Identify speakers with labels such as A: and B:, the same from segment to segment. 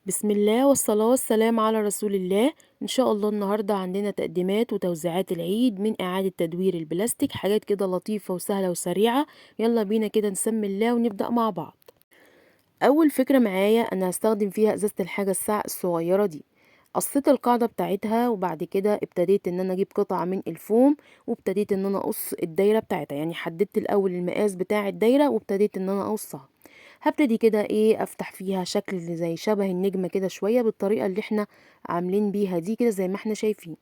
A: بسم الله والصلاة والسلام على رسول الله. إن شاء الله النهاردة عندنا تقديمات وتوزيعات العيد من إعادة تدوير البلاستيك، حاجات كده لطيفة وسهلة وسريعة. يلا بينا كده نسمي الله ونبدأ مع بعض. أول فكرة معايا أنا هستخدم فيها إزازة الحاجة الساقعة الصغيرة دي، قصيت القاعدة بتاعتها وبعد كده ابتديت ان انا اجيب قطعة من الفوم وابتديت ان انا اقص الدايرة بتاعتها، يعني حددت الاول المقاس بتاع الدايرة وابتديت ان انا اقصها. هبتدي كده افتح فيها شكل زي شبه النجمة كده شوية بالطريقة اللي احنا عاملين بيها دي كده زي ما احنا شايفين.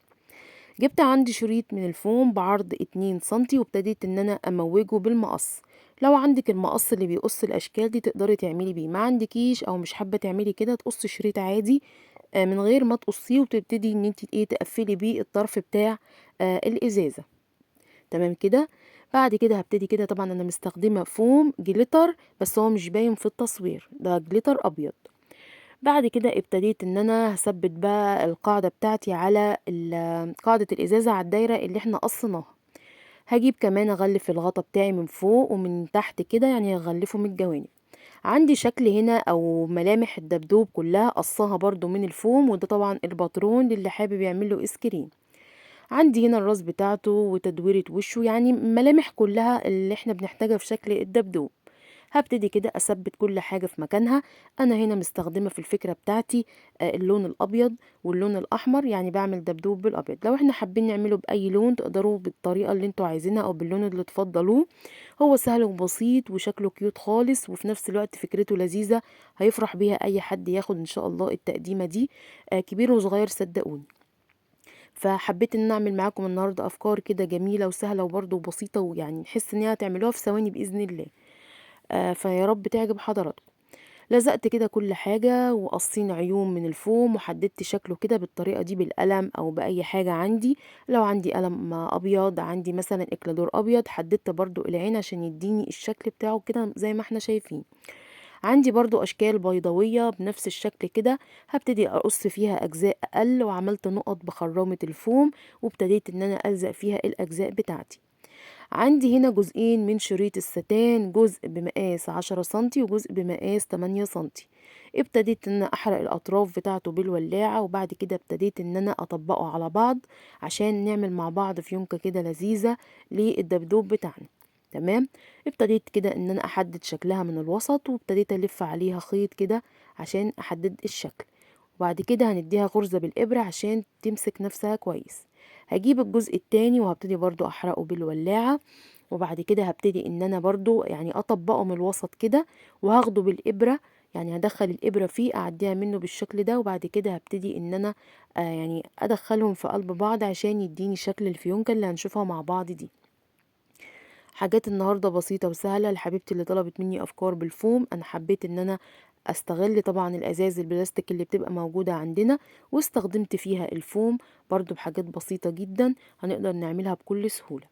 A: جبت عندي شريط من الفوم بعرض 2 سنتي وابتديت ان انا اموجه بالمقص. لو عندك المقص اللي بيقص الاشكال دي تقدري تعملي بيه، ما عندكيش او مش حابة تعملي كده تقصي شريط عادي من غير ما تقصيه، وتبتدي ان انت تقفلي بيه الطرف بتاع الازازة. تمام كده. بعد كده هبتدي كده، طبعا انا مستخدمة فوم glitter بس هو مش باين في التصوير، ده glitter ابيض. بعد كده ابتديت ان انا هثبت بقى القاعدة بتاعتي على قاعدة الازازة على الدايرة اللي احنا قصيناها. هجيب كمان اغلف الغطا بتاعي من فوق ومن تحت كده، يعني هغلفه من الجوانب. عندي شكل هنا او ملامح الدبدوب كلها قصاها برضو من الفوم، وده طبعا الباترون للي حابب يعمل له اسكرين. عندي هنا الراس بتاعته وتدويرة وشه، يعني ملامح كلها اللي احنا بنحتاجها في شكل الدبدوب. هبتدي كده اثبت كل حاجة في مكانها. انا هنا مستخدمة في الفكرة بتاعتي اللون الابيض واللون الاحمر، يعني بعمل دبدوب بالابيض. لو احنا حابين نعمله باي لون تقدروا بالطريقة اللي انتوا عايزينها او باللون اللي تفضلوه. هو سهل وبسيط وشكله cute خالص، وفي نفس الوقت فكرته لذيذة هيفرح بيها اي حد ياخد ان شاء الله التقديمة دي، كبير وصغير صدقوني. فحبيت ان انا اعمل معاكم النهارده افكار كده جميلة وسهلة وبرده بسيطة، ويعني نحس ان هي هتعملوها في ثواني باذن الله. فيا رب تعجب حضراتكم. لزقت كده كل حاجة وقصين عيون من الفوم وحددت شكله كده بالطريقة دي بالقلم او باي حاجة عندي. لو عندي قلم ابيض، عندي مثلا اكلادور ابيض، حددت برده العين عشان يديني الشكل بتاعه كده زي ما احنا شايفين. عندي برضو اشكال بيضاوية بنفس الشكل كده، هبتدي اقص فيها اجزاء اقل، وعملت نقط بخرامة الفوم وابتديت ان انا الزق فيها الاجزاء بتاعتي. عندي هنا جزئين من شريط الستان، جزء بمقاس 10 سنتي وجزء بمقاس 8 سنتي. ابتديت ان انا احرق الاطراف بتاعته بالولاعة، وبعد كده ابتديت ان انا اطبقه على بعض عشان نعمل مع بعض فيونكة كده لذيذة للدبدوب بتاعنا. تمام. ابتديت كده ان انا احدد شكلها من الوسط، وابتديت الف عليها خيط كده عشان احدد الشكل، وبعد كده هنديها غرزة بالابرة عشان تمسك نفسها كويس. هجيب الجزء التاني وهبتدي برضو احرقه بالولاعة، وبعد كده هبتدي ان انا برضو يعني اطبقه من الوسط كده، وهاخده بالابرة، يعني هدخل الابرة فيه اعديها منه بالشكل ده، وبعد كده هبتدي ان انا يعني ادخلهم في قلب بعض عشان يديني شكل الفيونكة اللي هنشوفها مع بعض دي. حاجات النهاردة بسيطة وسهلة لحبيبتي اللي طلبت مني أفكار بالفوم. أنا حبيت إن أنا أستغل طبعا الأزاز البلاستيك اللي بتبقى موجودة عندنا، واستخدمت فيها الفوم برضو بحاجات بسيطة جدا هنقدر نعملها بكل سهولة.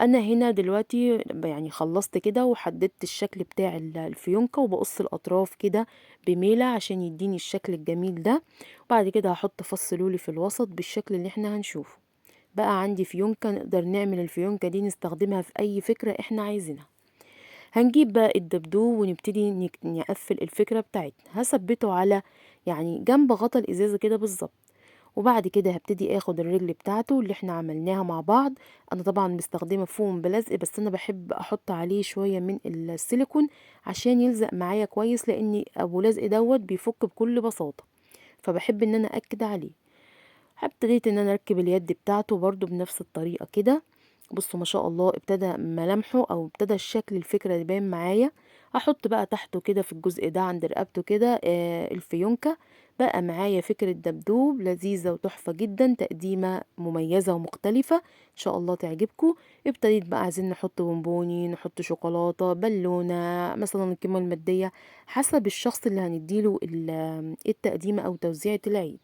A: أنا هنا دلوقتي يعني خلصت كده وحددت الشكل بتاع الفيونكة، وبقص الأطراف كده بميلة عشان يديني الشكل الجميل ده، وبعد كده هحط فص لولي في الوسط بالشكل اللي احنا هنشوفه. بقى عندي فيونكة، نقدر نعمل الفيونكة دي نستخدمها في أي فكرة احنا عايزينها. هنجيب بقى الدبدوب ونبتدي نقفل الفكرة بتاعتنا. هثبته على يعني جنب غطا الإزازة كده بالظبط، وبعد كده هبتدي اخد الرجل بتاعته اللي احنا عملناها مع بعض. انا طبعا مستخدمة فوم بلزق، بس انا بحب احط عليه شوية من السيليكون عشان يلزق معايا كويس، لان ابو لزق دوت بيفك بكل بساطة، فبحب ان انا اكد عليه. ابتديت ان انا اركب اليد بتاعته برضو بنفس الطريقة كده. بصوا ما شاء الله ابتدى ملامحه او ابتدى الشكل الفكرة يبان معايا. هحط بقى تحته كده في الجزء ده عند رقبته كده الفيونكة. بقى معايا فكرة دبدوب لذيذة وتحفة جدا، تقديمة مميزة ومختلفة ان شاء الله تعجبكم. ابتديت بقى عايزين نحط بونبوني، نحط شوكولاتة، بالونة، مثلا القيمة المادية حسب الشخص اللي هنديله التقديمة او توزيعة العيد.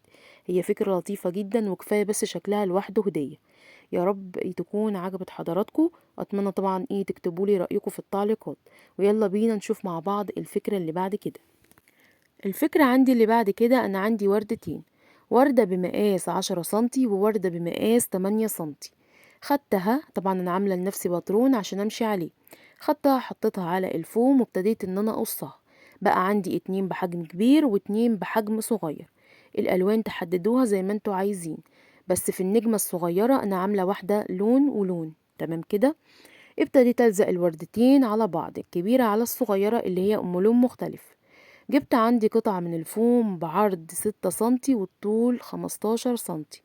A: هي فكرة لطيفة جدا وكفاية بس شكلها لوحده هدية. يا رب تكون عجبت حضراتكم، اتمنى طبعا تكتبوا لي رأيكم في التعليقات. ويلا بينا نشوف مع بعض الفكرة اللي بعد كده. الفكرة عندي اللي بعد كده، أنا عندي وردتين، وردة بمقاس 10 سنتي ووردة بمقاس 8 سنتي. خدتها طبعا أنا عاملة لنفسي باترون عشان أمشي عليه، خدتها حطيتها على الفوم وابتديت إن أنا أقصها. بقى عندي 2 بحجم كبير و2 بحجم صغير. الألوان تحددوها زي ما انتوا عايزين، بس في النجمة الصغيرة أنا عاملة واحدة لون ولون. تمام كده. ابتديت ألزق الوردتين على بعض، الكبيرة على الصغيرة اللي هي أم لون مختلف. جبت عندي قطعة من الفوم بعرض 6 سنتي والطول 15 سنتي.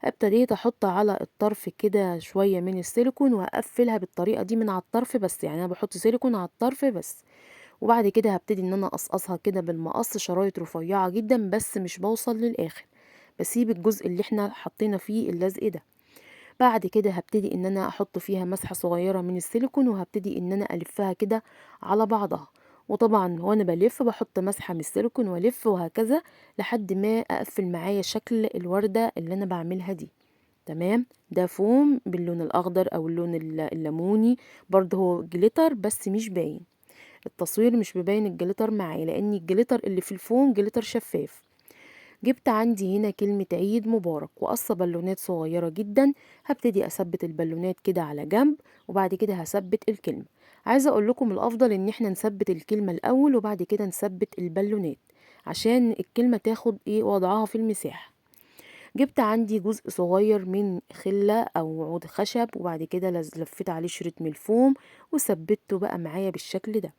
A: ابتديت احط على الطرف كده شوية من السيليكون وهقفلها بالطريقة دي من على الطرف بس، يعني انا بحط سيليكون على الطرف بس. وبعد كده هبتدي ان انا اقصقصها كده بالمقص شرايط رفيعة جدا، بس مش بوصل للاخر، بسيب الجزء اللي احنا حطينا فيه اللزق ده. بعد كده هبتدي ان انا احط فيها مسحة صغيرة من السيليكون، وهبتدي ان انا الفها كده على بعضها. وطبعا وانا بلف بحط مسحة من السيليكون والف وهكذا لحد ما اقفل معايا شكل الوردة اللي انا بعملها دي. تمام. ده فوم باللون الاخضر او اللون الليموني، برضه هو glitter بس مش باين، التصوير مش بيبين ال glitter معايا لان ال glitter اللي في الفوم glitter شفاف. جبت عندي هنا كلمة عيد مبارك وقصة بالونات صغيرة جدا. هبتدي اثبت البالونات كده على جنب، وبعد كده هثبت الكلمة. عايزة اقول لكم الافضل ان احنا نثبت الكلمة الاول وبعد كده نثبت البالونات عشان الكلمة تاخد وضعها في المساحة. جبت عندي جزء صغير من خلة او عود خشب، وبعد كده لفيت عليه شريط من الفوم وثبته بقى معايا بالشكل ده.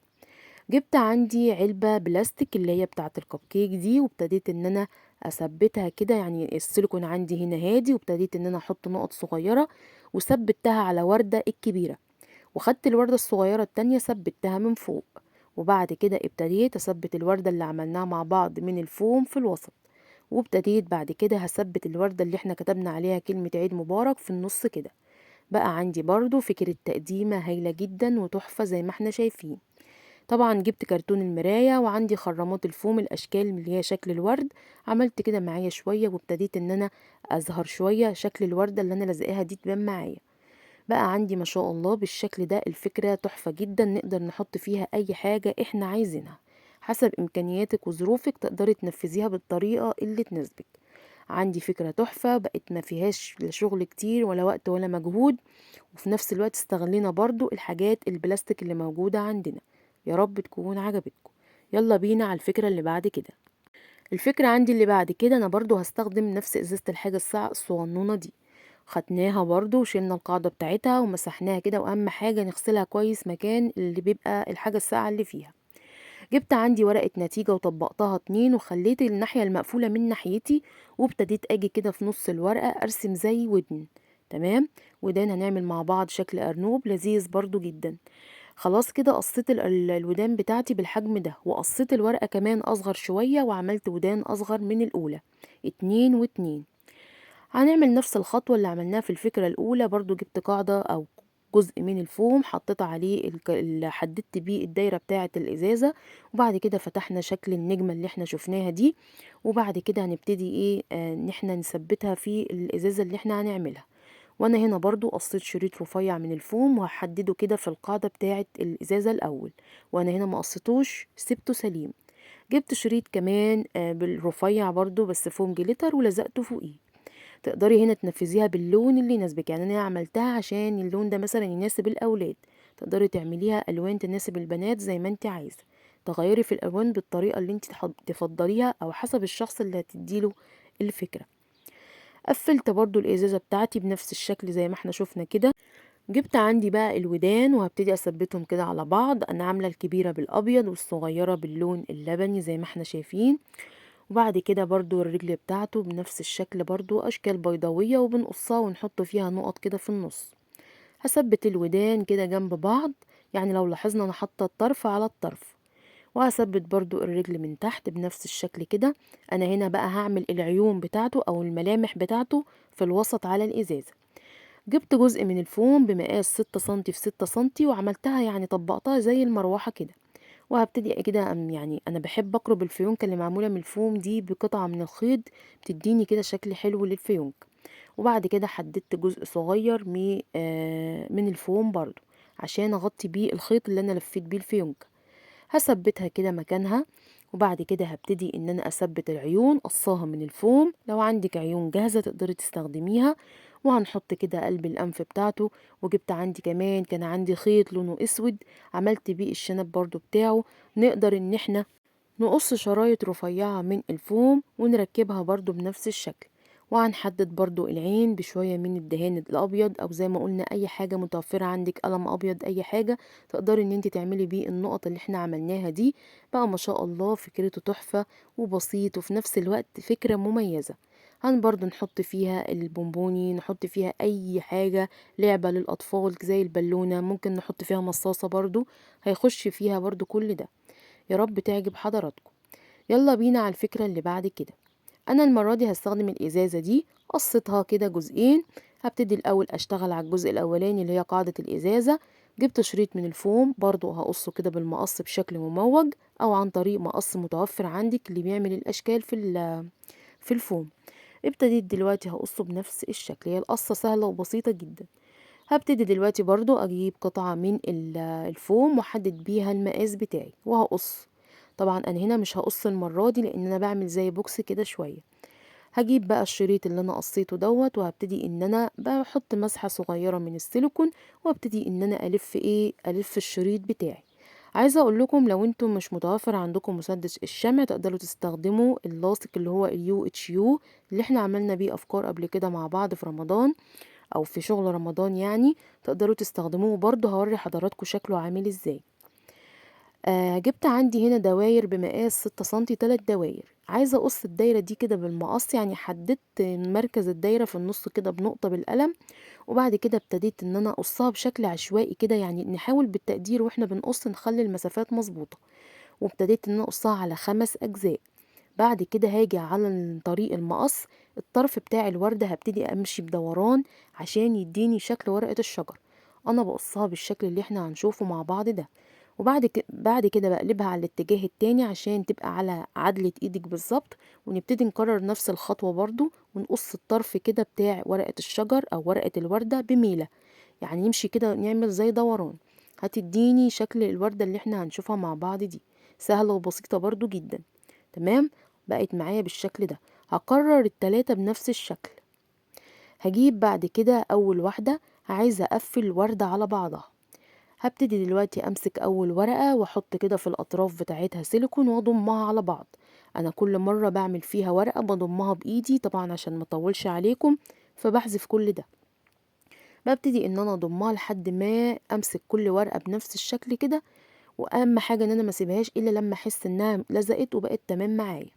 A: جبت عندي علبة بلاستيك اللي هي بتاعة الكب كيك دي، وابتديت ان انا اثبتها كده، يعني السيليكون عندي هنا هادي، وابتديت ان انا احط نقط صغيرة وثبتها على وردة الكبيرة، وخدت الوردة الصغيرة التانية ثبتها من فوق. وبعد كده ابتديت اثبت الوردة اللي عملناها مع بعض من الفوم في الوسط، وابتديت بعد كده هثبت الوردة اللي احنا كتبنا عليها كلمة عيد مبارك في النص كده. بقى عندي برضو فكرة تقديمة هايلة جدا وتحفة زي ما احنا شايفين. طبعا جبت كرتون المراية وعندي خرامات الفوم الأشكال اللي هي شكل الورد، عملت كده معايا شوية وابتديت ان انا ازهر شوية شكل الوردة اللي انا لازقاها دي تبان معايا. بقى عندي ما شاء الله بالشكل ده الفكرة تحفة جدا، نقدر نحط فيها اي حاجة احنا عايزينها حسب امكانياتك وظروفك، تقدري تنفذيها بالطريقة اللي تناسبك. عندي فكرة تحفة بقت ما فيهاش لا شغل كتير ولا وقت ولا مجهود، وفي نفس الوقت استغلينا برضو الحاجات البلاستيك اللي موجودة عندنا. يا رب تكون عجبتكم. يلا بينا على الفكرة اللي بعد كده. الفكرة عندي اللي بعد كده انا برضو هستخدم نفس ازازة الحاجة الساقعة الصغنونة دي، خدناها برضو وشلنا القاعدة بتاعتها ومسحناها كده، واهم حاجة نغسلها كويس مكان اللي بيبقى الحاجة الساقعة اللي فيها. جبت عندي ورقة نتيجة وطبقتها 2، وخليت الناحية المقفولة من ناحيتي، وابتديت اجي كده في نص الورقة ارسم زي ودن. تمام. ودان هنعمل مع بعض شكل ارنوب لذيذ برضو جدا. خلاص كده قصيت الودان بتاعتي بالحجم ده، وقصيت الورقة كمان اصغر شوية وعملت ودان اصغر من الاولى 2 و2. هنعمل نفس الخطوة اللي عملناها في الفكرة الاولى، برضو جبت قاعدة او جزء من الفوم حطيت عليه اللي حددت بيه الدايرة بتاعة الازازة، وبعد كده فتحنا شكل النجمة اللي احنا شفناها دي، وبعد كده هنبتدي ان احنا نثبتها في الازازة اللي احنا هنعملها. وانا هنا برضو قصيت شريط رفيع من الفوم وهحدده كده في القاعدة بتاعة الازازة الاول، وانا هنا ما قصيتوش سبته سليم. جبت شريط كمان بالرفيع برضو بس فوم glitter ولزقته فوقيه. تقدري هنا تنفذيها باللون اللي يناسبك، يعني انا عملتها عشان اللون ده مثلا يناسب الاولاد، تقدري تعمليها الوان تناسب البنات زي ما انت عايزه، تغيري في الالوان بالطريقه اللي انت تفضليها او حسب الشخص اللي هتديله الفكره. قفلت برضو الازازه بتاعتي بنفس الشكل زي ما احنا شفنا كده. جبت عندي بقى الودان وهبتدي اثبتهم كده على بعض، انا عامله الكبيره بالابيض والصغيره باللون اللبني زي ما احنا شايفين. وبعد كده برضو الرجل بتاعته بنفس الشكل برضو اشكال بيضاوية وبنقصها ونحط فيها نقط كده في النص. هثبت الودان كده جنب بعض، يعني لو لاحظنا انا حاطه الطرف على الطرف، وهثبت برضو الرجل من تحت بنفس الشكل كده. انا هنا بقى هعمل العيون بتاعته او الملامح بتاعته في الوسط على الازازة. جبت جزء من الفوم بمقاس 6 سنتي في 6 سنتي وعملتها يعني طبقتها زي المروحة كده، وهبتدي كده يعني انا بحب اقرب الفيونكة اللي معمولة من الفوم دي بقطعة من الخيط، بتديني كده شكل حلو للفيونكة. وبعد كده حددت جزء صغير من الفوم برضو عشان اغطي بيه الخيط اللي انا لفيت بيه الفيونكة. هثبتها كده مكانها، وبعد كده هبتدي ان انا اثبت العيون، قصاها من الفوم، لو عندك عيون جاهزة تقدري تستخدميها. وهنحط كده قلب الانف بتاعته. وجبت عندي كمان كان عندي خيط لونه اسود عملت بيه الشنب برضو بتاعه. نقدر ان احنا نقص شرايط رفيعة من الفوم ونركبها برضو بنفس الشكل، وهنحدد برضو العين بشوية من الدهان الأبيض، أو زي ما قلنا أي حاجة متوفرة عندك، قلم أبيض، أي حاجة تقدري إن انت تعملي بيه النقط اللي احنا عملناها دي. بقى ما شاء الله فكرته تحفة وبسيط، وفي نفس الوقت فكرة مميزة. هن برضو نحط فيها البونبوني، نحط فيها أي حاجة لعبة للأطفال زي البالونة، ممكن نحط فيها مصاصة برضو، هيخش فيها برضو كل ده. يا رب تعجب حضراتكم. يلا بينا على الفكرة اللي بعد كده. أنا المرة دي هستخدم الإزازة دي، قصيتها كده جزئين. هبتدي الأول أشتغل على الجزء الأولاني اللي هي قاعدة الإزازة. جبت شريط من الفوم برضو هقصه كده بالمقص بشكل مموج، أو عن طريق مقص متوفر عندك اللي بيعمل الأشكال في الفوم. ابتديت دلوقتي هقصه بنفس الشكل، هي القصة سهلة وبسيطة جدا. هبتدي دلوقتي برضو أجيب قطعة من الفوم وأحدد بيها المقاس بتاعي وهقص. طبعا أنا هنا مش هقص المرة دي لأن أنا بعمل زي box كده شوية. هجيب بقى الشريط اللي أنا قصيته دوت، وهبتدي إن أنا بحط مسحة صغيرة من السيليكون، وابتدي إن أنا ألف الشريط بتاعي. عايزة أقول لكم لو انتم مش متوفر عندكم مسدس الشمع تقدروا تستخدموا اللاصق اللي هو ال UHU اللي احنا عملنا بيه أفكار قبل كده مع بعض في رمضان أو في شغل رمضان، تقدروا تستخدموه برضه. هوري حضراتكم شكله عامل ازاي. جبت عندي هنا دواير بمقاس 6 سنتي، 3 دواير. عايزة أقص الدايرة دي كده بالمقص، يعني حددت مركز الدايرة في النص كده بنقطة بالقلم، وبعد كده ابتديت إن أنا أقصها بشكل عشوائي كده، يعني نحاول بالتقدير وإحنا بنقص نخلي المسافات مظبوطة. وابتديت إن أنا أقصها على 5 أجزاء. بعد كده هاجي على طريق المقص الطرف بتاع الوردة هبتدي أمشي بدوران عشان يديني شكل ورقة الشجر. أنا بقصها بالشكل اللي إحنا هنشوفه مع بعض ده، وبعد بعد كده بقلبها على الاتجاه التاني عشان تبقى على عدلة ايدك بالظبط، ونبتدي نكرر نفس الخطوة برضو، ونقص الطرف كده بتاع ورقة الشجر أو ورقة الوردة بميلة، يعني نمشي كده نعمل زي دوران، هتديني شكل الوردة اللي احنا هنشوفها مع بعض دي. سهلة وبسيطة برضو جدا. تمام، بقت معايا بالشكل ده. هكرر التلاتة بنفس الشكل. هجيب بعد كده أول واحدة، عايزة أقفل الوردة على بعضها. هبتدي دلوقتي أمسك أول ورقة وأحط كده في الأطراف بتاعتها سيليكون وأضمها على بعض. أنا كل مرة بعمل فيها ورقة بضمها بإيدي طبعا عشان ما أطولش عليكم، فبحذف كل ده. ببتدي إن أنا أضمها لحد ما أمسك كل ورقة بنفس الشكل كده، وأهم حاجة إن أنا ما أسيبهاش إلا لما أحس إنها لزقت وبقت تمام معايا.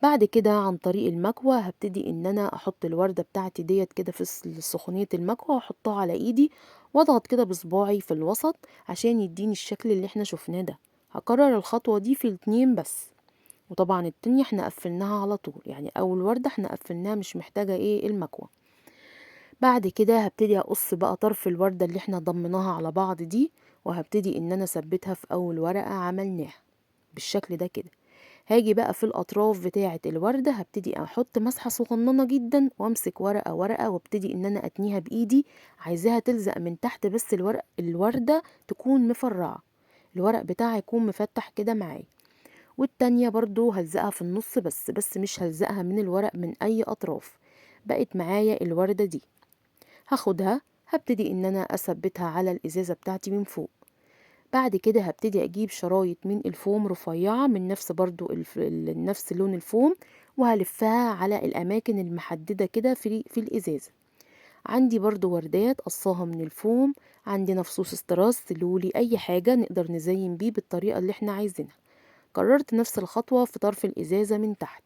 A: بعد كده عن طريق المكوى هبتدي إن أنا أحط الوردة بتاعتي ديت كده في سخونية المكوى، وأحطها على إيدي وأضغط كده بصباعي في الوسط عشان يديني الشكل اللي احنا شفناه ده. هكرر الخطوة دي في الاتنين بس، وطبعا التانية احنا قفلناها على طول، يعني أول وردة احنا قفلناها مش محتاجة المكوى. بعد كده هبتدي أقص بقى طرف الوردة اللي احنا ضمناها على بعض دي، وهبتدي إن أنا أثبتها في أول ورقة عملناها بالشكل ده كده. هاجي بقى في الأطراف بتاعة الوردة هبتدي أحط مسحة صغننة جدا، وأمسك ورقة ورقة وابتدي إن أنا أتنيها بإيدي، عايزاها تلزق من تحت بس الوردة تكون مفرعة، الورق بتاعها يكون مفتح كده معايا. والتانية برضو هلزقها في النص بس مش هلزقها من الورق من أي أطراف. بقت معايا الوردة دي، هاخدها هبتدي إن أنا أثبتها على الإزازة بتاعتي من فوق. بعد كده هبتدي أجيب شرايط من الفوم رفيعة من نفس برضو نفس لون الفوم، وهلفها على الأماكن المحددة كده في الإزازة. عندي برضو وردات قصاها من الفوم، عندنا فصوص استراس لولي، أي حاجة نقدر نزين بيه بالطريقة اللي احنا عايزينها. كررت نفس الخطوة في طرف الإزازة من تحت،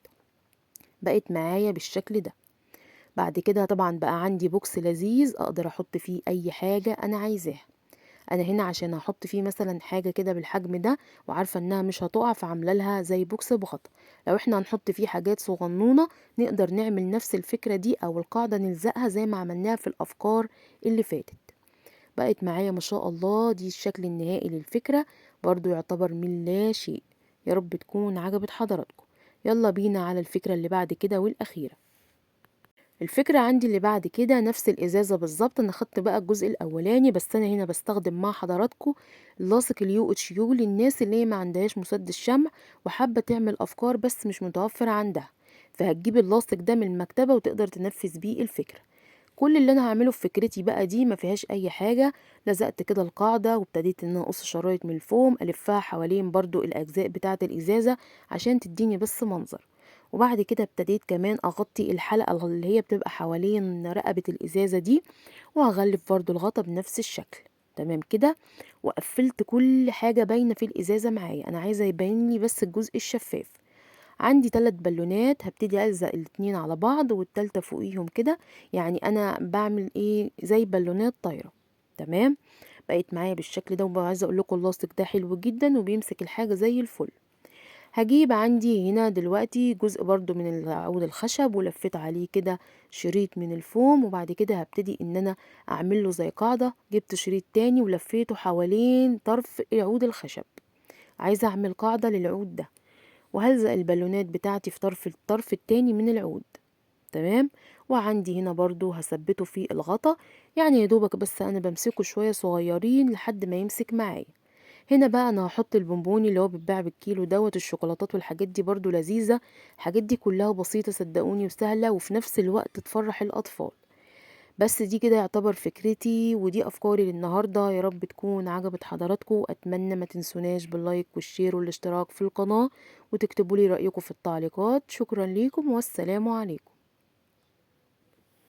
A: بقت معايا بالشكل ده. بعد كده طبعا بقى عندي box لذيذ أقدر أحط فيه أي حاجة أنا عايزاها. أنا هنا عشان أحط فيه مثلا حاجة كده بالحجم ده وعارفة إنها مش هتقع، فعاملة لها زي box بغطا. لو إحنا هنحط فيه حاجات صغنونة نقدر نعمل نفس الفكرة دي أو القاعدة نلزقها زي ما عملناها في الأفكار اللي فاتت. بقت معايا ما شاء الله دي الشكل النهائي للفكرة، برضو يعتبر من لا شيء. يا رب تكون عجبت حضراتكم. يلا بينا على الفكرة اللي بعد كده والأخيرة. الفكرة عندي اللي بعد كده نفس الإزازة بالظبط، أنا خدت بقى الجزء الأولاني، بس أنا هنا بستخدم مع حضراتكم اللاصق ال UHU للناس اللي هي ما عندهاش مسدس شمع وحابة تعمل أفكار بس مش متوفر عندها، فهتجيب اللاصق ده من المكتبة وتقدر تنفذ بيه الفكرة. كل اللي انا هعمله في فكرتي بقى دي ما فيهاش اي حاجة. لزقت كده القاعدة وابتديت ان انا اقص شرايط من الفوم الفها حوالين برضو الاجزاء بتاعه الازازه عشان تديني بس منظر. وبعد كده ابتديت كمان اغطي الحلقة اللي هي بتبقى حوالين رقبة الازازه دي، وهغلف برضو الغطا بنفس الشكل. تمام كده. وقفلت كل حاجة باينة في الازازه معايا، انا عايزه يبين لي بس الجزء الشفاف. عندي 3 بالونات، هبتدي الزق الاتنين على بعض والتالتة فوقيهم كده، يعني انا بعمل ايه زي بالونات طايره. تمام، بقيت معايا بالشكل ده. وعايزه اقول لكم اللاستيك ده حلو جدا وبيمسك الحاجة زي الفل. هجيب عندي هنا دلوقتي جزء برضو من العود الخشب ولفيت عليه كده شريط من الفوم، وبعد كده هبتدي ان انا اعمل له زي قاعدة. جبت شريط تاني ولفيته حوالين طرف العود الخشب، عايزه اعمل قاعدة للعود ده، وهلزق البالونات بتاعتي في الطرف التاني من العود. تمام. وعندي هنا برضو هثبته في الغطا، يعني يا دوبك بس انا بمسكه شوية صغيرين لحد ما يمسك معايا. هنا بقى انا هحط البونبوني اللي هو بيتباع بالكيلو دوت، الشوكولاتات والحاجات دي برضو لذيذة. الحاجات دي كلها بسيطة صدقوني وسهلة، وفي نفس الوقت تفرح الاطفال. بس دي كده يعتبر فكرتي ودي افكاري للنهاردة. يا رب تكون عجبت حضراتكم. اتمنى ما تنسوناش بال like وال share والاشتراك في القناة، وتكتبوا لي رايكم في التعليقات. شكرا ليكم والسلام عليكم.